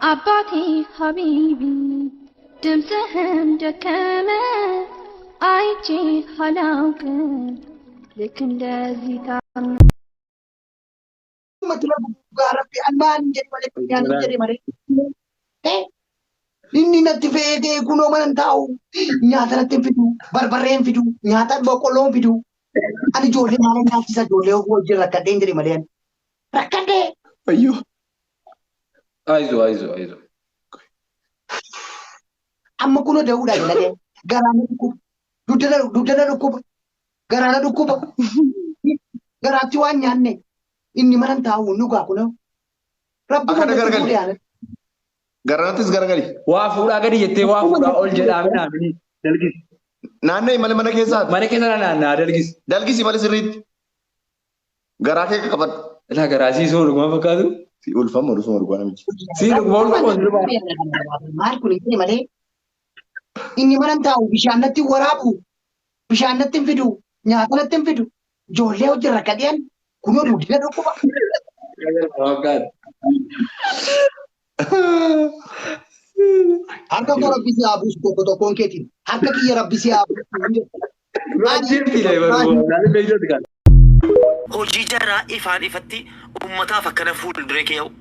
አባቴ ሀቢቢ ድምፅህም ደከመ አይቼ አላውቅም ልክ እንደዚህ ታመ Ummati dhugaa rabbi an maal hin jedhe malee guyyaan hin jedhe malee. Inni natti fe'ee kunoo mana hin taa'u nyaata natti hin fidu barbarree hin fidu nyaata boqqolloo hin fidu. Ani ijoollee maal nyaachisa ijoollee wajjin rakkadhee hin jedhe malee ani. Rakkadhee. Ayyoo. Ayizoo ayizoo ayizoo. Amma kunoo da'uudhaa jalaqee garaana dhukkuba dugdana dugdana dhukkuba garaana dhukkuba garaatti waan nyaanne inni mana hin taa'u dhugaa kunoo. Rabbuma Akkana natti gargali. fuudhee ana. Garanattis garagali. Waa fuudhaa gadi jettee waa fuudhaa ol jedhaa minaamin dalgis. Naanna'ii malee mana keessaati. Mana keessa naanna'aa dalgis. Dalgisi malee sirriitti. Garaa kee qabadhu. Ilaa garaa sii soo dhuguma fakkaatu. Si ulfama ulfama dhugaa namichi. Sii dhuguma ulfama ulfama. Maal kun hin malee inni mana hin taa'u bishaan natti hin waraabu bishaan natti hin fidu nyaata natti hin fidu ijoollee wajjin rakkadheen kunoo dugdina dhukkuba. Fakkaatu. Harka koo rabbi si haa buusu tokko tokkoon keetiin harka kiyya rabbi si haa buusu. Wajjin filee baruu. Naan beeksisa kan. Hojii jaraa ifaan ifatti ummataaf akkana fuulduree kee yaa'u.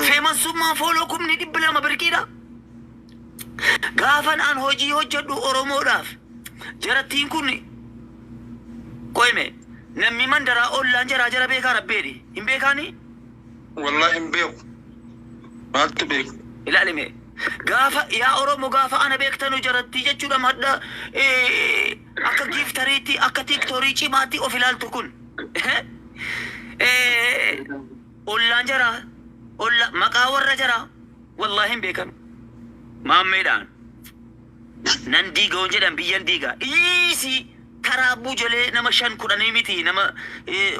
Feemansummaan follow 200,000 birqiidha. Gaafan an hojii hojjedhu Oromoodhaaf jarattiin kun qoyme namni mandaraa ollaan jaraa jara beekaa rabbeedhi. Hin beekaanii? Wallahi hin beeku. Maaltu beeku? Ilaalime. Gaafa yaa Oromo gaafa ana beektanu jarattii jechuudha madda akka gifteriitti akka TikTokerii cimaatti of ilaaltu kun. Ollaan jaraa olla maqaa warra jaraa wallahi hin beekanu. Maammeedhaan nan diiga yoon jedhan biyyan diiga. Dhiisii karaa jalee nama 5 10 miti nama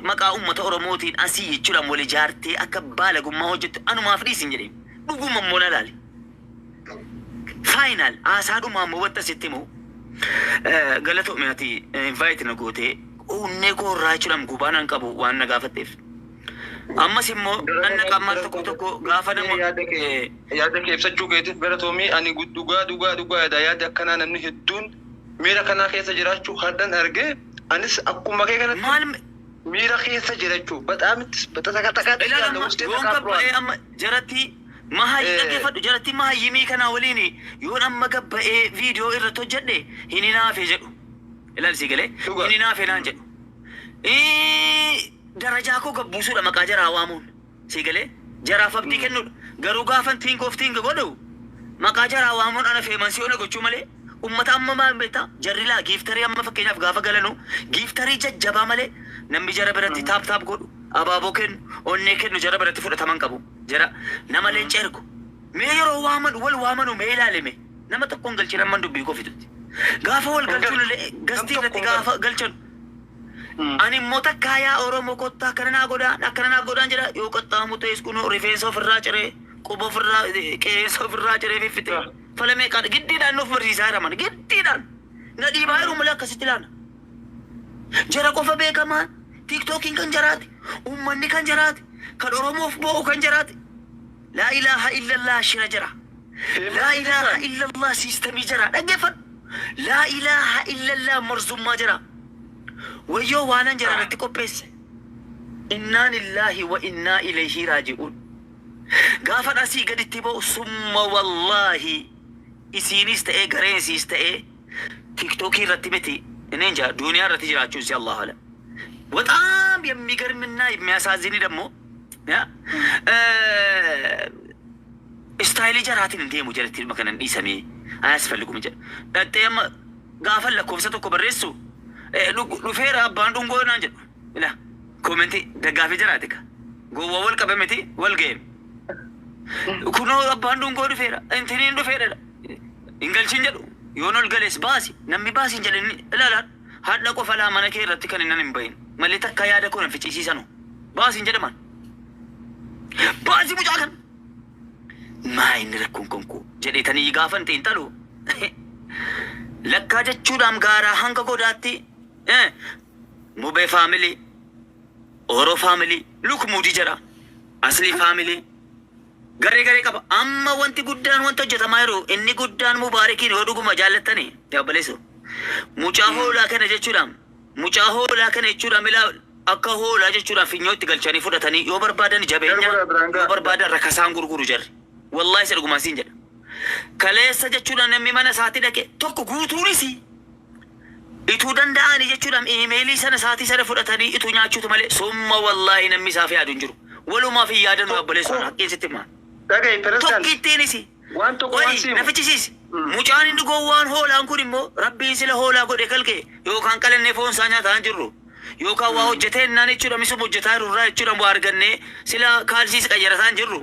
maqaa uummata Oromootiin asii jechuudhaan wal ijaartee akka baalagummaa hojjettu anumaaf dhiisin jedheen. Dhuguma immoo na laali. Final haasaadhuma ammoo wanta sitti himu galatoomi ati invite na gootee onnee koo irraa jechuudhaan gubaa nan qabu waan na gaafatteef. Ammas immoo nan naqammaan tokko tokko gaafa nama Yaada kee yaada kee ibsachuu keetiif galatoomii ani dhugaa dhugaa dhugaadha yaada akkanaa namni hedduun miira kanaa keessa jiraachuu hadhan argee anis akkuma kee kanatti maal miira keessa jira jechuun baxaamittis baxatakatakaatti ilaala yaada amma wustee yoon takaa gabba'ee amma jaratti mahayi dhaggeeffadhu jaratti mahayyimii kanaa waliin yoon amma gabba'ee viidiyoo irratti hojjedhe hin hinaafe jedhu. Ilaali sii galee Dhugaa. hin hinaafe naan jedhu. Darajaa koo gabbuusuudha maqaa jaraa waamuun. Sii galee jaraaf abdii kennuudha. Garuu gaafan think of think godhu maqaa jaraa waamuun ana famous ona gochuu malee ummata amma maal beektaa jarri laa gifterii amma fakkeenyaaf gaafa galanu gifterii jajjabaa malee namni jara biratti tap tap godhu abaaboo kennu onnee kennu jara biratti fudhataman qabu. Jara nama leenca ergu mee yeroo waaman wal waamanu mee ilaalime nama tokkoon galchin amman dubbii koo fixutti. Gaafa wal galchuun illee guestii irratti gaafa galchan ani immoo takkaa yaa Oromoo kottaa akkana naa godhaan akkana naa godhaan jedha yoo qaxxaamu ta'es kunoo rifeensa ofirraa ciree quba ofirraa qeensa ofirraa ciree fiffite fala meeqaan giddiidhaan nuuf barsiisaa jira mana giddiidhaan na dhiibaa jiru malee akkasitti ilaala. Jara qofa beekamaan TikTokiin kan jaraati uummanni kan jaraati kan Oromoof boo'u kan jaraati. Laa ilaaha illallah shira jira. Laa ilaaha illallah systemii jira. Dhaggeeffadhu. Laa ilaaha illallah marzummaa jira. Wayyoo waanan jara irratti qopheesse. Innaa lillaahi wa innaa ilayhi raaji'uun. Gaafa asii gaditti ba'u summa wallaahi isiinis ta'ee gareensiis ta'ee TikTokii irratti miti inni inja duuniyaa irratti jiraachuun si Allahu alam. በጣም የሚገርምና የሚያሳዝን ደግሞ stylii jaraatiin hin deemu jalatti ilma kanan dhiisamee አያስፈልጉም jedha. Dhattee amma gaafa lakkoofsa tokko barreessu dhufeera abbaan dhungoo naan jedhu. Ila commentii daggaafii jaraati ka. Gowwaa wal qabe miti wal ga'e. Kunoo abbaan dhungoo dhufeera intiniin dhufeera. Hin galchin jedhu yoon ol galees baasi namni baasi hin jedhin ilaalaan hadha qofa laa mana kee irratti kan inni hin bahin malee takka yaada koo hin ficcisiisanu baasi hin jedhaman. Baasi mucaa kan maa inni rakkoon kan koo jedheetanii gaafan xiinxalu lakkaa jechuudhaan gaaraa hanga godaatti mubee family Oro family look muudii jira aslii family. Garee garee qaba. Amma wanti guddaan wanta hojjetamaa jiru inni guddaan Mubaarikiin yoo dhuguma jaallattani yaa obboleesso. Mucaa hoolaa kana jechuudhaan mucaa hoolaa kana jechuudhaan ilaa akka hoolaa jechuudhaan finyoo itti galchanii fudhatanii yoo barbaadan jabeenya Garuu biraan yoo ga'a. barbaadan rakasaan gurguru jarri. Wallaahi isa dhugumaan siin jedha. Kaleessa jechuudhaan namni mana isaatti dhaqe tokko guutuunis ituu danda'anii jechuudhaan iimeelii sana saatii sana fudhatanii ituu nyaachuutu malee summa wallaahi namni isaaf yaadu hin jiru. Walumaaf hin yaadannu obboleessoo haqqiin sitti himaa. Dhaga'i pirezidaanti. Tokkittiinis Waan tokko waan Wai siimu. na fichisiisi. Mucaan inni gowwaan hoolaan kun immoo rabbiin sila hoolaa godhe kalqe yookaan qalannee foon isaa nyaataa hin jirru. Yookaan waa hojjetee innaan jechuudha misuma hojjetaa jiru irraa jechuudha waa argannee sila kaalsiis qayyarataa hin jirru.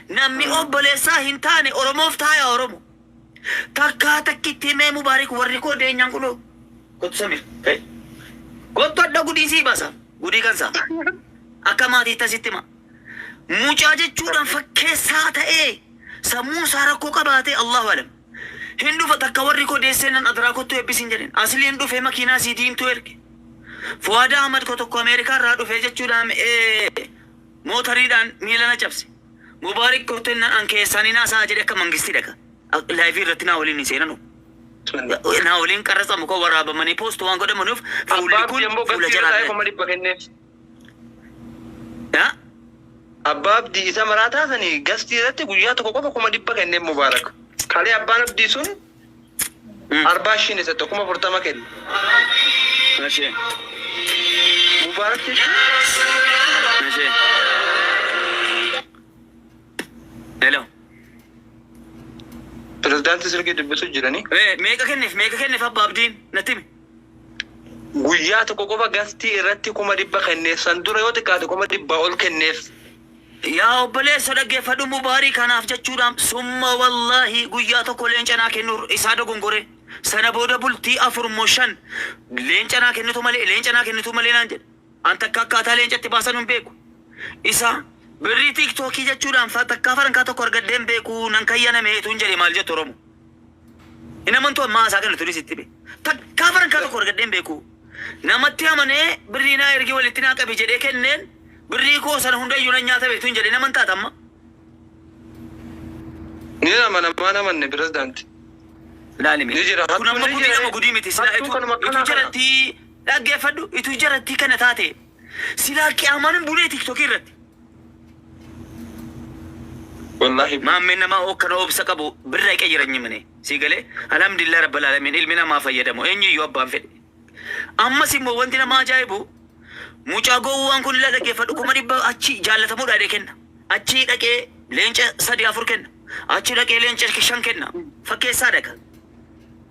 Namni obboleessaa hin taane Oromoof taaya Oromo. Takkaa takkitti mee Mubaarik warri koo deenyaan kunoo. Kottu Samir. Ka'e. Kottu adda gudii sii baasa. Gudii kan isaa. Akka maatiitti asitti hima. Mucaa jechuudhaan fakkeessaa ta'ee sammuun isaa rakkoo qabaatee Allahu alam. Hin dhufa takka warri koo deessee nan adraa kottu eebbisiin jedheen. Asliin dhufee makiinaa sii diimtuu erge. Fuwaada Ahmad ko tokko Ameerikaa irraa dhufee jechuudhaan mootariidhaan miila na cabse. Mubaarik kottu jennaan an keessaan hin haasa'a jedhe akka mangistii dhaqa. Laayivii irratti naa waliin hin seenanu. Naa waliin qarratsamu koo waraabamanii poost waan godhamanuuf fuulli Abbaa kun Abdii ammoo fuula gastii irra jaraa taa'ee biratti. 500,000 kenneef. Yaa? Abbaa Abdii isa maraataa sanii gastii irratti guyyaa tokko qofa 500,000 kenneef Mubaarak. Kalee abbaan Abdii sun arbaa shin isatti 40,000 kenne. Mashee. Mubaarak jechuun Mashee. Hello. Pirezidaantii silkii dubbisu jiranii. Meeqa kenneef meeqa kenneef abbaa Abdiin natti himi. Guyyaa tokko qofa gastii irratti 500,000 kenneef san dura yoo xiqqaate 500,000 ol kenneef. Yaa obboleesso dhaggeeffadhu Mubaarii kanaaf jechuudhaan summa wallaahi guyyaa tokko leenca naa kennu isaa dogongore sana booda bultii afur moo shan leenca naa kennitu malee leenca naa kennitu malee naan jedhe an takka akkaataa leencatti baasan hin beeku isa birrii tiiktookii jechuudhaan fa takkaa farankaa tokko argadhee hin beeku nan kayyaname etuun jedhe maal jettu Oromo hin amantu ammaa isaa kennitu sitti be takkaa farankaa tokko argadhee hin beeku Namatti amanee birrii naa ergi walitti naa qabi jedhee kenneen birrii koo sana hundayyuu nan nyaata beektu hin jedhee naman taata amma. Ni amana maan amanne pirezidaanti. Laali mee. Ni jira Kun hattuun amma ni gudii jira. nama gudii miti silaa Hattuun ituu kanuma ituu akkanaa kana. jarattii dhaggeeffadhu ituu jarattii kana taate silaa qiyaamaan hin bunee tiktokii irratti. Wallaahi. Maammeen namaa ookkana obsa qabu birra qeyyiranyimne mane sii galee alhamdulillah rabbal alamin ilmi namaa fayyadamu eenyuyyuu abbaan fedhe. Ammas immoo wanti nama ajaa'ibu mucaa gowwaan kun ilaa dhaggeeffadhu 500,000 achi jaallatamuudha jedhee kenna. Achii dhaqee leenca sadii afur kenna. Achi dhaqee leenca shan kenna. Fakkeessaa dhaqa.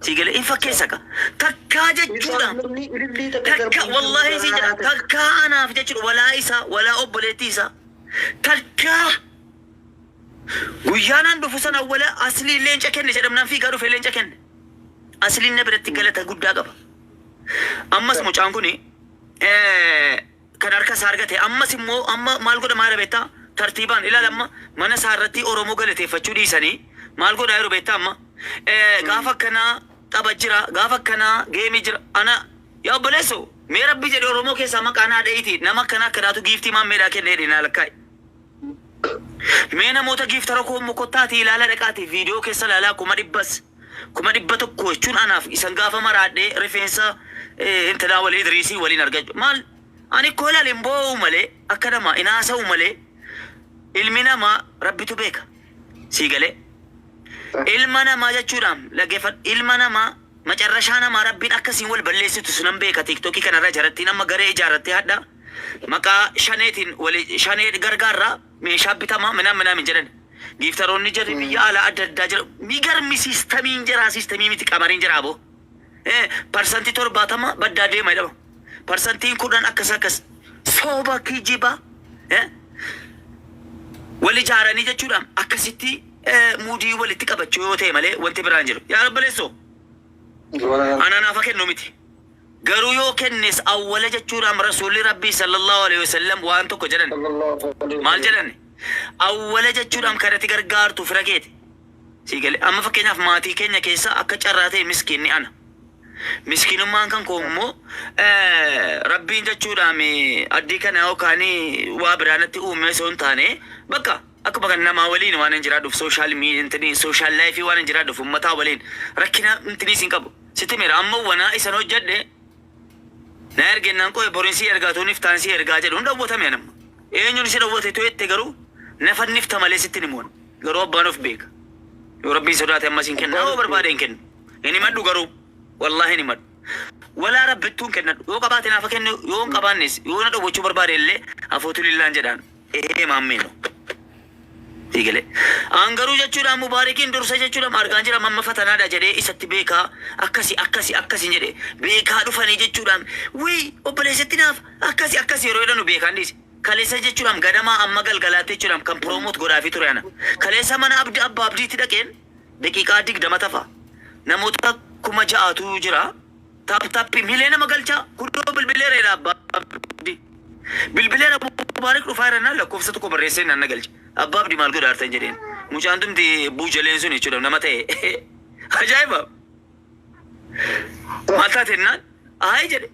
Sii galee hin fakkeessa ka. Takkaa jechuudha. Takka wallaahi siin jedha takkaa anaaf jechuudha walaa isaa walaa obboleettii isaa takkaa guyyaa naan dhufu sana wala aslii leenca kenne jedhamnaan fiigaa dhufee leenca kenne. Asliin na biratti galata guddaa qaba. Ammas mucaan kuni kan harka isaa argate ammas immoo amma maal godhamaa jira beektaa? Tartiibaan ilaali amma mana isaa irratti Oromoo galateeffachuu dhiisanii maal godhaa jiru beektaa amma? Gaafa akkanaa tapha jira gaafa akkanaa geemii jira ana yaa obboleesso mee rabbi jedhe Oromoo keessaa maqaa naa dha'iiti nama akkanaa akkanaatu giiftii maammeedhaa kenne jedhe naa lakkaa'i. Mee namoota giiftara koo immoo kottaatii ilaala dhaqaatii viidiyoo keessa ilaalaa 100,000s 100,000 jechuun anaaf isan gaafa maraadhee rifeensa intalaa walii Idriisii waliin argachuu maal ani koo ilaali hin boo'u malee akka namaa hin haasa'u malee ilmi namaa rabbitu beeka sii galee ilma namaa jechuudhaan dhaggeeffadhu ilma namaa macarrashaa namaa rabbiin akkasiin wal balleessitu sunan beeka tiiktokii kanarra jarattiin amma garee ijaarrattee hadha maqaa shaneetiin wali shanee gargaarraa meeshaa bitamaa minaan minaamin jedhan giiftaroonni jarri biyya alaa adda addaa jira migarmi siistamiin jiraa siistamii miti qamariin jira aboo 70% baddaa deema jedhama 10% akkas akkas sooba kijiba wal ijaaranii jechuudha akkasitti muudii walitti qabachuu yoo ta'e malee wanti biraan jiru yaa obboleessoo ana naafa kennu miti Garuu yoo kennes awwala jechuudhaan Rasuulli Rabbii sallallahu alaihi wasallam waan tokko jedhan. Maal jedhan? Awwala jechuudhaan kan ati gargaartu fira keeti. Sii galee amma fakkeenyaaf maatii keenya keessa akka carraa ta'e miskiinni ana. Miskiinummaan kan koo immoo Rabbiin jechuudhaan addii kana yookaan waa biraa natti uume osoo hin taane bakka Akkuma kan namaa waliin waan hin jiraadhuuf social miidiyaa social life waan hin jiraadhuuf uummataa waliin rakkina intiniis hin qabu. Sitti mira amma wanaa isan hojjedhe na ergennaan qo'e boriin si ergaa tuun iftaan si ergaa jedhu hin dhawwatame anamma. Eenyuun si dhawwate to'ette garuu nafa nifta malee sitti hin himuun. Garuu abbaan of beeka. Yoo rabbiin sodaate ammas hin kenna. Yoo barbaade hin kennu. Hin himadhu garuu. Wallaahi hin himadhu. Walaa rabbittuun kennadhu. Yoo qabaate naafa kennu yoo hin qabaannes yoo na dhowwachuu barbaade illee afootu lillaan jedhaan. Ee maammeeno. Eegale. An garuu jechuudha Mubaarikiin dursa jechuudha argaan jira mamma fatanaadha jedhee isatti beekaa akkasi akkasi akkasi jedhe beekaa dhufanii jechuudhaan wii obboleessatti naaf akkasi akkasi yeroo jedhanu beekaan dhiise. Kaleessa jechuudhaan ganamaa amma galgalaatti jechuudhaan kan promote godhaafii ture ana. Kaleessa mana abdi abbaa abdiitti dhaqeen daqiiqaa 20 tafa. Namoota 6,000tu jira. Tap tappii miliyoona nama galchaa kunoo bilbileera abbaa abdii. Bilbileera Mubaarik dhufaa jira naan lakkoofsa tokko barreessee naan na galche. Abbaa abdii maal godha artan jedheen. Mucaan tumti buujaleen sun jechuudha nama ta'e. Ajaa'iba! Maal taate jennaan ayi jedhe.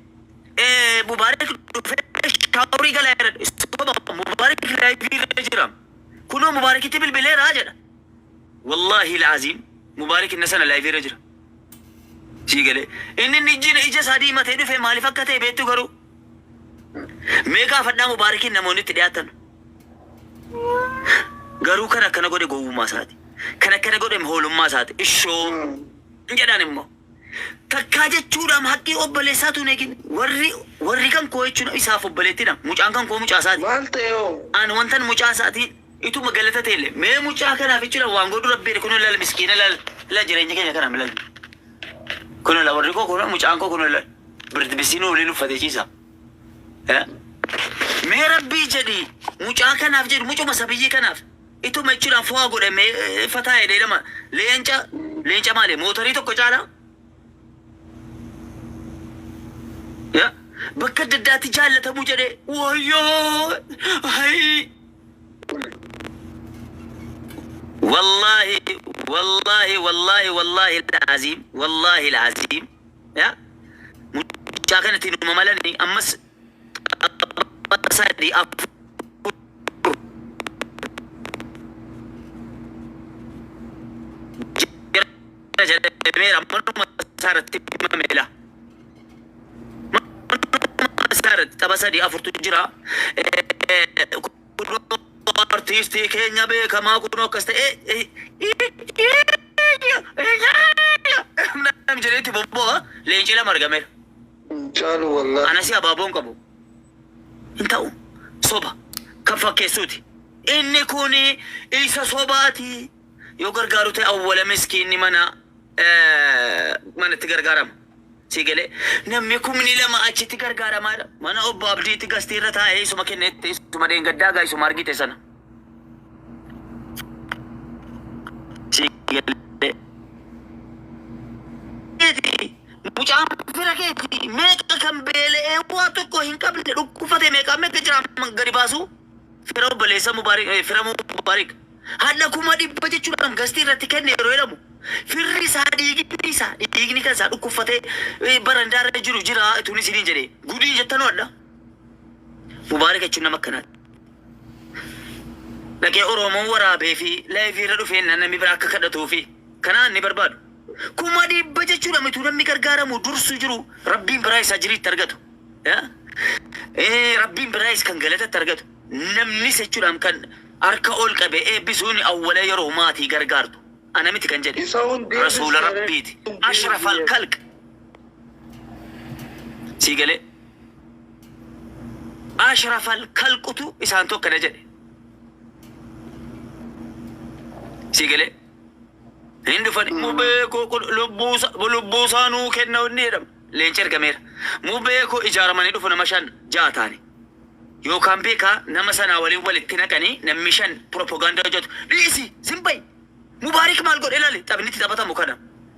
Mubaarik dhufee shaaworii galaa jira. Soba Mubaarik live irra jira. Kunoo Mubaarikitti bilbileera jedha. Wallaahi alaaziim Mubaarik inna sana live irra jira. Sii galee. Inni inni ijji ija isaa diimatee dhufe maaliif akka ta'e beektu garuu. Mee gaafadhaa Mubaarikiin namoonni itti dhiyaatan. Garuu kan akkana godhe gowwummaa isaati. Kan akkana godhe hoolummaa isaati. Ishoo jedhaan immoo. Takkaa jechuudhaan haqqii obboleessaatu hin eegin. Warri warri kan koo jechuun isaaf obboleettidha. Mucaan kan koo mucaa isaati. Maal ta'e hoo? An wantan mucaa isaatiin ituma galata ta'e mee mucaa kanaaf jechuudha waan godhu rabbi kun laal miskiina laal laal jireenya keenya kanaaf laal. Kun laal warri koo kun mucaan koo kun laal birdibisiin waliin uffatee ciisa. Mee rabbii jedhi mucaa kanaaf jedhu mucuma sabiyyii kanaaf ituma jechuudhaan fo'aa godhe mee fataa jedhee nama leenca leenca maali mootarii tokko caalaa. Ya, bakka adda addaatti jaallatamuu jedhee wayyoo hayi. Wallaahi wallaahi wallaahi wallaahi al'aziim wallaahi al'aziim ya mucaa kanatti numa malani ammas sadii afur jira jedhameera manuma isaa irratti himameera. Manuma isaa irratti tapha sadii afurtu jira. Kunoo artiistii keenya beekamaa kunoo akkas ta'e jedheetti bobboo'a leenci lama argameera. Caalu wallahi. Anasi abaaboon qabu. Hin ta'u. Soba. Kan fakkeessuuti. Inni kun isa sobaati. Yoo gargaaru ta'e awwala miskiinni mana manatti gargaarama. Sii galee namni 2,000 achitti gargaaramaadha. Mana obbo Abdiitti gastii irra taa'ee isuma kennetti isuma dheengaddaa gaa isuma argite sana. Sii galee. Mucaan fira keeti meeqa kan beela'ee waa tokko hin qabne dhukkufate meeqa meeqa jira amma gadi baasu fira obboleessa Mubaarik fira Mubaarik hadha 100,000 jechuudhaan gastii irratti kenne yeroo jedhamu firri isaa dhiigni isaa dhiigni kan isaa dhukkuffatee barandaa irra jiru jira ituun isiniin jedhee gudii jettanoo hadha Mubaarik jechuun nama akkanaati. Dhaqee Oromoon waraabee fi live irra dhufee namni biraa akka kadhatuu fi kanaan ni barbaadu. 100,000 jechuudha mituu namni gargaaramu dursu jiru rabbiin biraa isaa jiriitti argatu. Rabbiin biraayis kan galatatti argatu. Namnis jechuudhaan kan harka ol qabe eebbisuun awwala yeroo maatii gargaartu. Ana miti kan jedhe. Isa hundi Rasuula Rabbiiti. Ashraf al-kalq. Sii galee. Ashraf al-kalqutu isaan tokkana jedhe. Sii galee. Hin dhufani. Mubee koo kun lubbuu isaa nuu kenna inni jedhama. Leenci ergameera. Mubee koo ijaaramanii dhufu nama shan ja'a ta'anii. Yookaan beekaa nama sanaa waliin walitti naqanii namni shan propagaandaa hojjetu. Dhiisi zimbayi. Mubaarik maal godhe ilaali taphni itti taphatamu kana.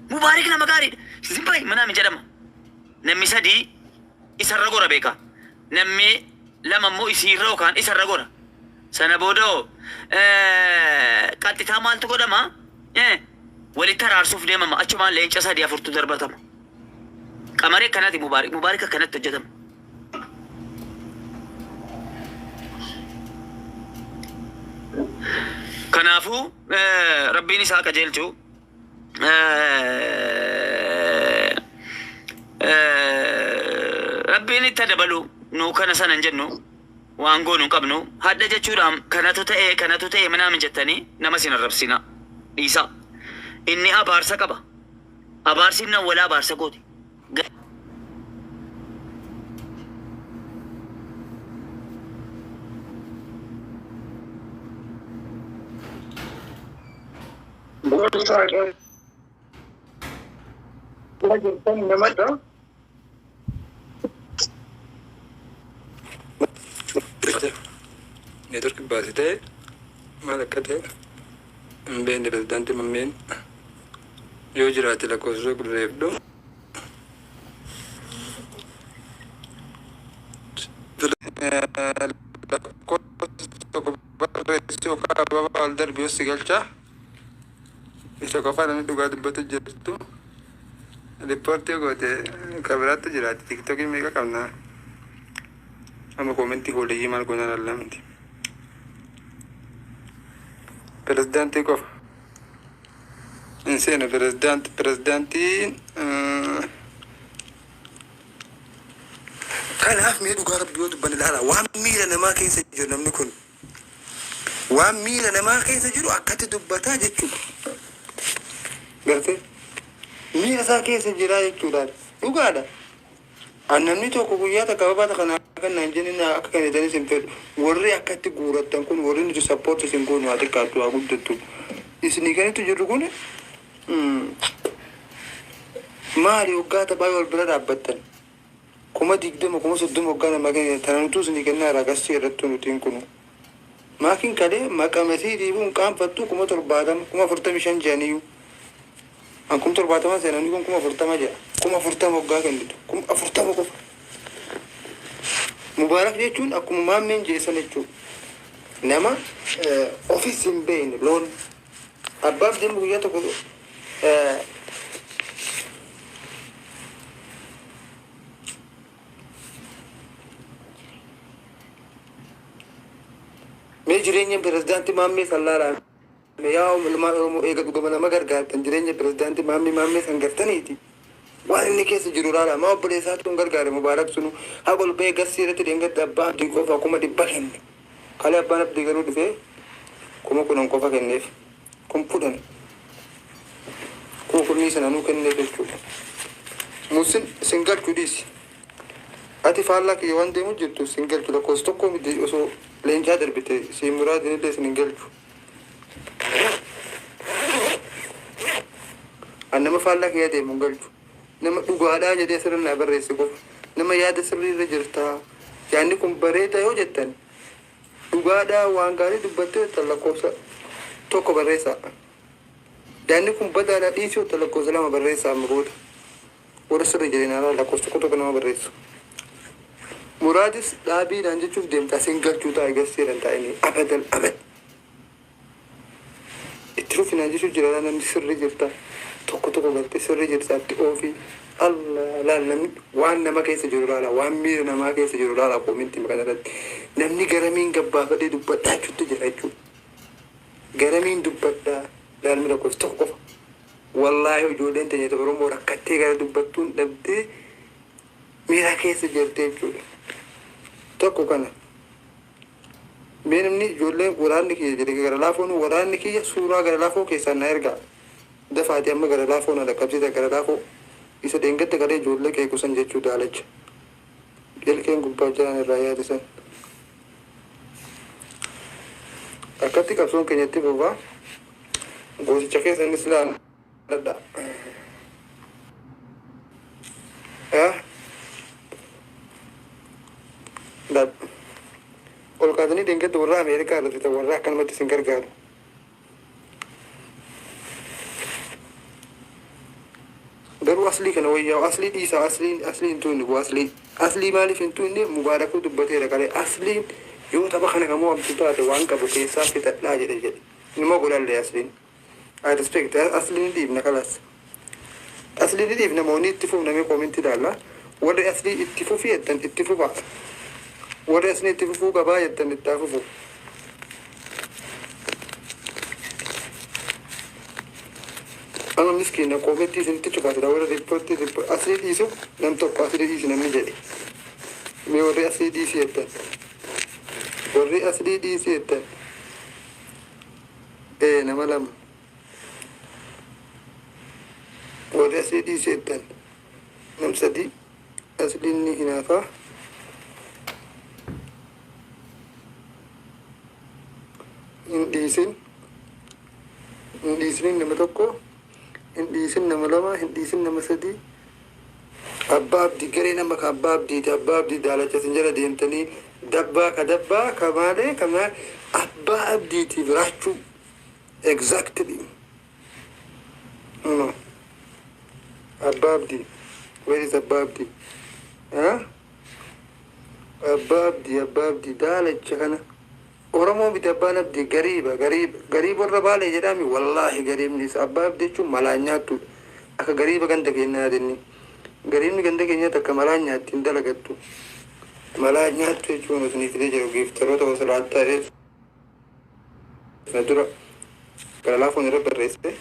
Mubaarik nama gaariidha. Zimbayi manaa min jedhama. Namni sadii isarra gora beekaa. Namni lama immoo isiirra yookaan isarra gora. Sana booda hoo qaxxitaa maaltu godhama? Walitti araarsuuf deemama. Achumaan leenca sadii afurtu darbatama. Qamaree akkanaati Mubaarik. Mubaarik akkanatti hojjetama. Kanaafuu Rabbiin isaa qajeelchu. Rabbiin itti dabalu. Nu kana sana hin jennu, waan goonu hin qabnu. Hadha jechuudhaan kanatu ta'e, kanatu ta'e minaamin jettanii nama sin arrabsina, dhiisaa. Inni abaarsa qaba. Abaarsi inni awwalaa abaarsa kooti. Gorsaa jirtan namadha. Network baasitee maal akka ta'e hin beekne. Pirezidaantii Mammeen yoo jiraate lakkoofsa qulleeffadhu. Lakkoofsa tokko barreessi yookaan ababaa ol darbi yoo si galcha. Isa qofaa namni dhugaa dubbatu jirtu. Riippoortii goote kan biraatti jiraate. Tiktokii meeqa qabna? Amma koomentii hooleyyii maal goonaan allamti. Pirezidaantii qofa. Hin seenu pirezidaanti. Pirezidaantiin Kanaaf mee dhugaa Rabbi yoo dubbanne, ilaala, waan miira namaa keessa jiru, namni kun waan miira namaa keessa jiru akkatti dubbataa jechuudha. Gartee miira isaa keessa jiraa jechuudha. Dhugaadha. An namni tokko guyyaa takka babaata kana akka naan jennin, akka kennitanis hin fedhu. Warri akkatti guurattan kun, warri nuti support isin goonu, haa xiqqaattu haa guddattu. Isinii kanitti jirru kun maali? Waggaa taphaa yoo wal bira dhaabbattan, 20,000, 30,000 waggaa namaa kennan, tana nutuu isinii kennaa irraa gasii irrattuu nutiin kunu. Maakin kalee maqamesii dhiibuun qaanfattu 70,000, 45,000 jedhaniyyuu. An 70,000 seenanii kun 40,000 jedha. 40,000 waggaa kennitu. 40,000 qofa. Mubaarak jechuun akkuma maammeen jeessan jechuudha. Nama ofis hin beekne loon. Abbaaf deemu guyyaa tokko mee jireenya pirezidaantii Maammee Sallaalaa. Yaa ilmaan Oromoo, eega dhugama nama gargaartan, jireenya pirezidaantii Maammee san gartaniiti. Waan inni keessa jiru laala. Maa obboleessaatu hin gargaare Mubaarak sunu? Haqa ol ba'ee gassii irratti dheengadda abbaa Abdii qofa 100,000 kenne. Kalee abbaan Abdii garuu dhufee 10,000 qofa kenneef. 10,000. 10,000 sana nuu kenneef jechuudha. Musin sin galchu, dhiisi. Ati faallaa kiyya waan deemu jirtu sin galchu. Lakkoofsa tokko miti, osoo leencaa darbite siin muraadin illee sin hin galchu. An nama faallaa kiyya deemu hin galchu. Nama dhugaadhaa jedhee sirra naa barreesse qofa. Nama yaada sirrii irra jirtaa. Yaadni kun bareeda yoo jettan, dhugaadhaa waan gaarii dubbattee jettan, lakkoofsa tokko barreessaa. Yaadni kun badaadhaa dhiisii jettan, lakkoofsa lama barreessaa amma booda. Warra sirrii jedheen alaa lakkoofsa tokko tokko nama barreessu. Muraadis dhaabiidhaan jechuuf deemta, sin galchuu taa'e gasseedhaan taa'anii abadan abad. Itti fufinaan jechuun jira. Namni sirrii jirta, tokko tokko galtee sirrii jirta itti oofii. Allah, laal, namni waan nama keessa jiru laala, waan miira namaa keessa jiru laala. Koomentii kana irratti namni garamiin gabbaafadhee dubbadhaa jechuutti jira jechuudha. Garamiin dubbadhaa, laalmi lakkoofsa tokko qofa. Wallaahi, ijoolleen teenya Oromoo rakkattee gara dubbattuun dhabdee miira keessa jirti jechuudha. Tokko kana. Mee namni ijoolleen waraanni kiyya jedhe gara laafoon, waraanni kiyya suuraa gara laafoo keessaan na ergaa. Dafaati amma gara laafoo na dhaqqabsiisa, gara laafoo. Isa dheengadda galee ijoollee qeequsan jechuu daalacha. Ilkeen gubbaa jiran irraa yaadisan. Akkatti qabsoon keenyatti fufaa. Gooticha keessa innis ilaaladha. Yaa? Laal. Ol kaasanii dheengadda warra Ameerikaa irratti ta'u, warra akkanumatti isin gargaaru. Garuu aslii kana wayyaa aslii dhiisaa, aslii aslii hin tuqne bu'aa aslii. Aslii maaliif hin tuqne? Mubaarakuu dubbateera qalee, asliin yoo tapha kana kamuu hamtu taate waan qabu keessaa fixadhaa jedhe. Numa godhallee asliin. I respect asliin, ni dhiibna kalaas. Aslii ni dhiibna moo ni itti fufna? Mee koomentii ilaalla. Warri aslii itti fufii jettan itti fufaa. Warri aslii itti fufuu qabaa jettan itti haa fufu. Miskiina koomentii isinitti cufaatidha warra riippoortii asii dhiisu nam tokko asii dhiisi namni jedhe. Mee warri asii dhiisi jettan. Warri asii dhiisi jettan. Ee nama lama. Warri asii dhiisi jettan. Nam sadi asliin ni hinaafaa. Hin dhiisin. Hin dhiisinin nama tokko. Hin dhiisin nama lama. Hin dhiisin nama sadi. Abbaa Abdii garee nama ka Abbaa Abdiiti. Abbaa Abdii daalacha isin jala deemtanii dabbaa ka dabbaa ka maalee ka maal Abbaa Abdiitiif raachuu. Exactly. No. Abbaa Abdii. Where is Abbaa Abdii? Huh? Abbaa Abdii, Abbaa Abdii daalacha kana. Oromoo miti Abbaan Abdii, gariiba, gariiba, gariiba warra Baalee jedhami. Wallaahi gariibni isa Abbaa Abdii jechuun malaan nyaattuudha. Akka gariiba ganda keenyaa jenni. Gariibni ganda keenyaa takka malaan nyaatti hin dalagattu. Malaan nyaattu jechuun isinii fidee jiru giiftaroota osoo laattaa na dura gara laafoon irra barreesse.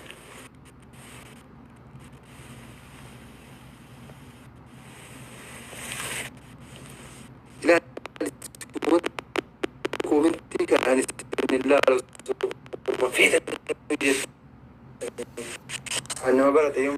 Ilaali, koomentii kanaan isin ilaalu feetan. Ani nama barate yoo